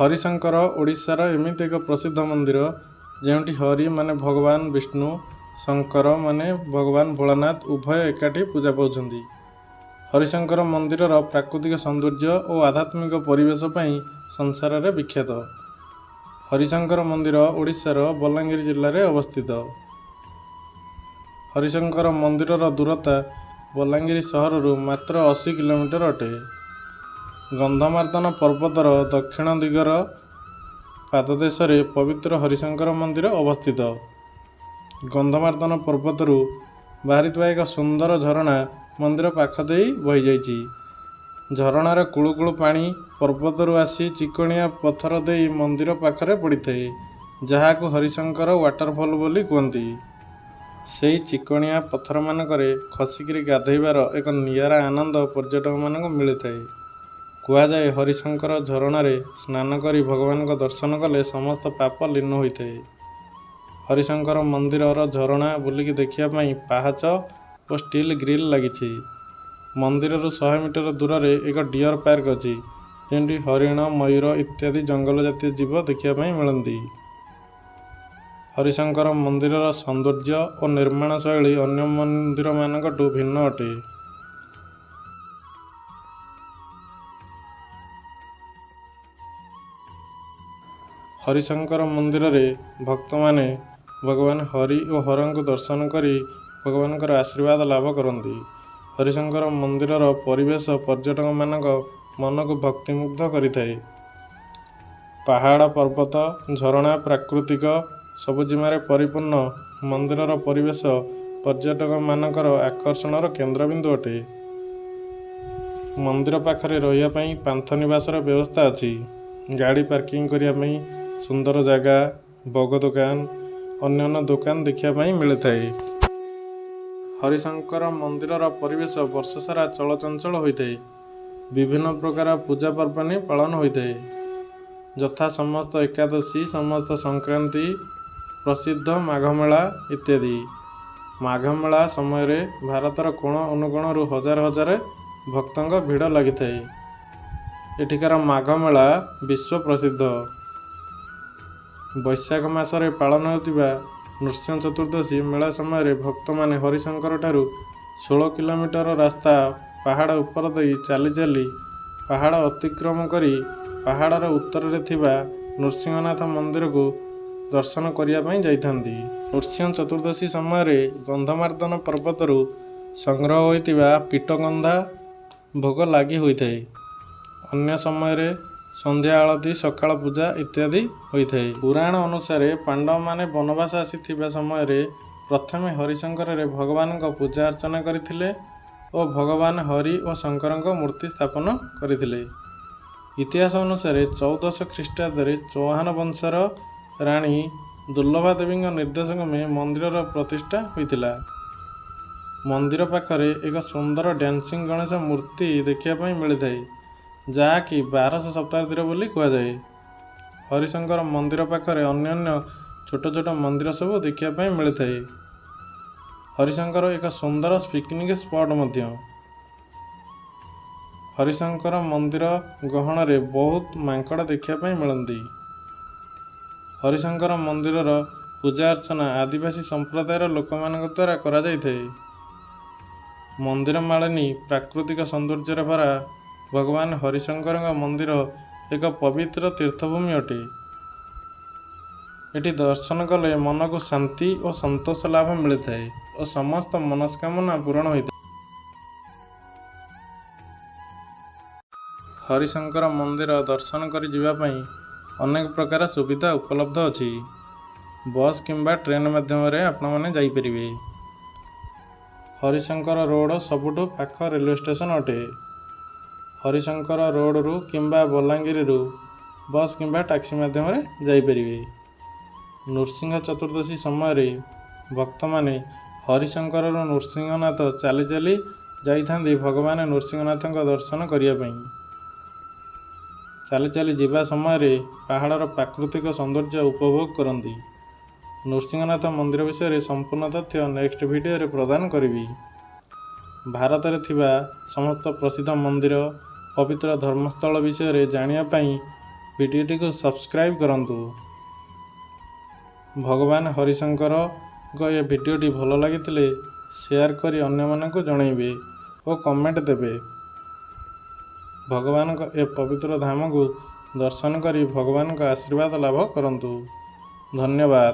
ହରିଶଙ୍କର ଓଡ଼ିଶାର ଏମିତି ଏକ ପ୍ରସିଦ୍ଧ ମନ୍ଦିର, ଯେଉଁଠି ହରି ମାନେ ଭଗବାନ ବିଷ୍ଣୁ, ଶଙ୍କର ମାନେ ଭଗବାନ ଭୋଳାନାଥ ଉଭୟ ଏକାଠି ପୂଜା ପାଉଛନ୍ତି। ହରିଶଙ୍କର ମନ୍ଦିରର ପ୍ରାକୃତିକ ସୌନ୍ଦର୍ଯ୍ୟ ଓ ଆଧ୍ୟାତ୍ମିକ ପରିବେଶ ପାଇଁ ସଂସାରରେ ବିଖ୍ୟାତ। ହରିଶଙ୍କର ମନ୍ଦିର ଓଡ଼ିଶାର ବଲାଙ୍ଗୀର ଜିଲ୍ଲାରେ ଅବସ୍ଥିତ। ହରିଶଙ୍କର ମନ୍ଦିରର ଦୂରତା ବଲାଙ୍ଗୀର ସହରରୁ ମାତ୍ର 80 କିଲୋମିଟର ଅଟେ। ଗନ୍ଧମାର୍ଦ୍ଦନ ପର୍ବତର ଦକ୍ଷିଣ ଦିଗର ପାଦଦେଶରେ ପବିତ୍ର ହରିଶଙ୍କର ମନ୍ଦିର ଅବସ୍ଥିତ। ଗନ୍ଧମାର୍ଦ୍ଦନ ପର୍ବତରୁ ବାହାରିଥିବା ଏକ ସୁନ୍ଦର ଝରଣା ମନ୍ଦିର ପାଖ ଦେଇ ବହିଯାଇଛି। ଝରଣାର କୁଳୁକୁଳୁ ପାଣି ପର୍ବତରୁ ଆସି ଚିକଣିଆ ପଥର ଦେଇ ମନ୍ଦିର ପାଖରେ ପଡ଼ିଥାଏ, ଯାହାକୁ ହରିଶଙ୍କର ୱାଟରଫଲ୍ ବୋଲି କୁହନ୍ତି। ସେଇ ଚିକଣିଆ ପଥରମାନଙ୍କରେ ଖସିକିରି ଗାଧୋଇବାର ଏକ ନିଆରା ଆନନ୍ଦ ପର୍ଯ୍ୟଟକମାନଙ୍କୁ ମିଳିଥାଏ। କୁହାଯାଏ, ହରିଶଙ୍କର ଝରଣାରେ ସ୍ନାନ କରି ଭଗବାନଙ୍କ ଦର୍ଶନ କଲେ ସମସ୍ତ ପାପ ଲୀନ ହୋଇଥାଏ। ହରିଶଙ୍କର ମନ୍ଦିରର ଝରଣା ବୁଲିକି ଦେଖିବା ପାଇଁ ପାହାଚ ଓ ଷ୍ଟିଲ୍ ଗ୍ରିଲ୍ ଲାଗିଛି। ମନ୍ଦିରରୁ 100 ମିଟର ଦୂରରେ ଏକ ଡିଅର୍ ପାର୍କ ଅଛି, ଯେଉଁଠି ହରିଣ, ମୟୂର ଇତ୍ୟାଦି ଜଙ୍ଗଲ ଜାତୀୟ ଜୀବ ଦେଖିବା ପାଇଁ ମିଳନ୍ତି। ହରିଶଙ୍କର ମନ୍ଦିରର ସୌନ୍ଦର୍ଯ୍ୟ ଓ ନିର୍ମାଣ ଶୈଳୀ ଅନ୍ୟ ମନ୍ଦିରମାନଙ୍କଠୁ ଭିନ୍ନ ଅଟେ। ହରିଶଙ୍କର ମନ୍ଦିରରେ ଭକ୍ତମାନେ ଭଗବାନ ହରି ଓ ହରଙ୍କୁ ଦର୍ଶନ କରି ଭଗବାନଙ୍କର ଆଶୀର୍ବାଦ ଲାଭ କରନ୍ତି। ହରିଶଙ୍କର ମନ୍ଦିରର ପରିବେଶ ପର୍ଯ୍ୟଟକମାନଙ୍କ ମନକୁ ଭକ୍ତିମୁଗ୍ଧ କରିଥାଏ। ପାହାଡ଼, ପର୍ବତ, ଝରଣା, ପ୍ରାକୃତିକ ସବୁଜିମାରେ ପରିପୂର୍ଣ୍ଣ ମନ୍ଦିରର ପରିବେଶ ପର୍ଯ୍ୟଟକମାନଙ୍କର ଆକର୍ଷଣର କେନ୍ଦ୍ରବିନ୍ଦୁ ଅଟେ। ମନ୍ଦିର ପାଖରେ ରହିବା ପାଇଁ ପାନ୍ଥ ନିବାସର ବ୍ୟବସ୍ଥା ଅଛି। ଗାଡ଼ି ପାର୍କିଂ କରିବା ପାଇଁ ସୁନ୍ଦର ଜାଗା, ଭୋଗ ଦୋକାନ, ଅନ୍ୟାନ୍ୟ ଦୋକାନ ଦେଖିବା ପାଇଁ ମିଳିଥାଏ। ହରିଶଙ୍କର ମନ୍ଦିରର ପରିବେଶ ବର୍ଷସାରା ଚଳଚଞ୍ଚଳ ହୋଇଥାଏ। ବିଭିନ୍ନ ପ୍ରକାର ପୂଜା ପର୍ବାଣି ପାଳନ ହୋଇଥାଏ, ଯଥା ସମସ୍ତ ଏକାଦଶୀ, ସମସ୍ତ ସଂକ୍ରାନ୍ତି, ପ୍ରସିଦ୍ଧ ମାଘମେଳା ଇତ୍ୟାଦି। ମାଘମେଳା ସମୟରେ ଭାରତର କୋଣ ଅନୁକୋଣରୁ ହଜାର ହଜାର ଭକ୍ତଙ୍କ ଭିଡ଼ ଲାଗିଥାଏ। ଏଠିକାର ମାଘମେଳା ବିଶ୍ୱ ପ୍ରସିଦ୍ଧ। ବୈଶାଖ ମାସରେ ପାଳନ ହେଉଥିବା ନୃସିଂହ ଚତୁର୍ଦ୍ଦଶୀ ମେଳା ସମୟରେ ଭକ୍ତମାନେ ହରିଶଙ୍କର ଠାରୁ 16 କିଲୋମିଟର ରାସ୍ତା ପାହାଡ଼ ଉପର ଦେଇ ଚାଲି ଚାଲି ପାହାଡ଼ ଅତିକ୍ରମ କରି ପାହାଡ଼ର ଉତ୍ତରରେ ଥିବା ନୃସିଂହନାଥ ମନ୍ଦିରକୁ ଦର୍ଶନ କରିବା ପାଇଁ ଯାଇଥାନ୍ତି। ନୃସିଂହ ଚତୁର୍ଦ୍ଦଶୀ ସମୟରେ ଗନ୍ଧମାର୍ଦ୍ଦନ ପର୍ବତରୁ ସଂଗ୍ରହ ହୋଇଥିବା ପିଠଗନ୍ଧା ଭୋଗ ଲାଗି ହୋଇଥାଏ। ଅନ୍ୟ ସମୟରେ ସନ୍ଧ୍ୟା ଆଳତି, ସକାଳ ପୂଜା ଇତ୍ୟାଦି ହୋଇଥାଏ। ପୁରାଣ ଅନୁସାରେ ପାଣ୍ଡବମାନେ ବନବାସ ଆସିଥିବା ସମୟରେ ପ୍ରଥମେ ହରିଶଙ୍କରରେ ଭଗବାନଙ୍କ ପୂଜା ଅର୍ଚ୍ଚନା କରିଥିଲେ ଓ ଭଗବାନ ହରି ଓ ଶଙ୍କରଙ୍କ ମୂର୍ତ୍ତି ସ୍ଥାପନ କରିଥିଲେ। ଇତିହାସ ଅନୁସାରେ 1400 ଖ୍ରୀଷ୍ଟାବ୍ଦରେ ଚୌହାନ ବଂଶର ରାଣୀ ଦୁର୍ଲଭା ଦେବୀଙ୍କ ନିର୍ଦ୍ଦେଶକ୍ରମେ ମନ୍ଦିରର ପ୍ରତିଷ୍ଠା ହୋଇଥିଲା। ମନ୍ଦିର ପାଖରେ ଏକ ସୁନ୍ଦର ଡ୍ୟାନ୍ସିଂ ଗଣେଶ ମୂର୍ତ୍ତି ଦେଖିବା ପାଇଁ ମିଳିଥାଏ, ଯାହାକି 12ଶହ ଶତାବ୍ଦୀର ବୋଲି କୁହାଯାଏ। ହରିଶଙ୍କର ମନ୍ଦିର ପାଖରେ ଅନ୍ୟାନ୍ୟ ଛୋଟ ଛୋଟ ମନ୍ଦିର ସବୁ ଦେଖିବା ପାଇଁ ମିଳିଥାଏ। ହରିଶଙ୍କର ଏକ ସୁନ୍ଦର ପିକନିକ୍ ସ୍ପଟ୍ ମଧ୍ୟ। ହରିଶଙ୍କର ମନ୍ଦିର ଗହଣରେ ବହୁତ ମାଙ୍କଡ଼ ଦେଖିବା ପାଇଁ ମିଳନ୍ତି। ହରିଶଙ୍କର ମନ୍ଦିରର ପୂଜା ଅର୍ଚ୍ଚନା ଆଦିବାସୀ ସମ୍ପ୍ରଦାୟର ଲୋକମାନଙ୍କ ଦ୍ୱାରା କରାଯାଇଥାଏ। ମନ୍ଦିର ମାଳିନୀ ପ୍ରାକୃତିକ ସୌନ୍ଦର୍ଯ୍ୟରେ ଭରା ଭଗବାନ ହରିଶଙ୍କରଙ୍କ ମନ୍ଦିର ଏକ ପବିତ୍ର ତୀର୍ଥଭୂମି ଅଟେ। ଏଠି ଦର୍ଶନ କଲେ ମନକୁ ଶାନ୍ତି ଓ ସନ୍ତୋଷ ଲାଭ ମିଳିଥାଏ ଓ ସମସ୍ତ ମନସ୍କାମନା ପୂରଣ ହୋଇଥାଏ। ହରିଶଙ୍କର ମନ୍ଦିର ଦର୍ଶନ କରି ଯିବା ପାଇଁ ଅନେକ ପ୍ରକାର ସୁବିଧା ଉପଲବ୍ଧ ଅଛି। ବସ୍ କିମ୍ବା ଟ୍ରେନ୍ ମାଧ୍ୟମରେ ଆପଣମାନେ ଯାଇପାରିବେ। ହରିଶଙ୍କର ରୋଡ଼ ସବୁଠୁ ପାଖ ରେଲୱେ ଷ୍ଟେସନ ଅଟେ। ହରିଶଙ୍କର ରୋଡ଼ରୁ କିମ୍ବା ବଲାଙ୍ଗୀରରୁ ବସ୍ କିମ୍ବା ଟ୍ୟାକ୍ସି ମାଧ୍ୟମରେ ଯାଇପାରିବେ। ନୃସିଂହ ଚତୁର୍ଦ୍ଦଶୀ ସମୟରେ ଭକ୍ତମାନେ ହରିଶଙ୍କରରୁ ନୃସିଂହନାଥ ଚାଲି ଚାଲି ଯାଇଥାନ୍ତି ଭଗବାନ ନୃସିଂହନାଥଙ୍କ ଦର୍ଶନ କରିବା ପାଇଁ। ଚାଲି ଚାଲି ଯିବା ସମୟରେ ପାହାଡ଼ର ପ୍ରାକୃତିକ ସୌନ୍ଦର୍ଯ୍ୟ ଉପଭୋଗ କରନ୍ତି। ନୃସିଂହନାଥ ମନ୍ଦିର ବିଷୟରେ ସମ୍ପୂର୍ଣ୍ଣ ତଥ୍ୟ ନେକ୍ସଟ ଭିଡ଼ିଓରେ ପ୍ରଦାନ କରିବି। ଭାରତରେ ଥିବା ସମସ୍ତ ପ୍ରସିଦ୍ଧ ମନ୍ଦିର, ପବିତ୍ର ଧର୍ମସ୍ଥଳ ବିଷୟରେ ଜାଣିବା ପାଇଁ ଭିଡ଼ିଓଟିକୁ ସବସ୍କ୍ରାଇବ୍ କରନ୍ତୁ। ଭଗବାନ ହରିଶଙ୍କରଙ୍କ ଏ ଭିଡ଼ିଓଟି ଭଲ ଲାଗିଥିଲେ ସେୟାର କରି ଅନ୍ୟମାନଙ୍କୁ ଜଣାଇବେ ଓ କମେଣ୍ଟ ଦେବେ। ଭଗବାନଙ୍କ ଏ ପବିତ୍ର ଧାମକୁ ଦର୍ଶନ କରି ଭଗବାନଙ୍କ ଆଶୀର୍ବାଦ ଲାଭ କରନ୍ତୁ। ଧନ୍ୟବାଦ।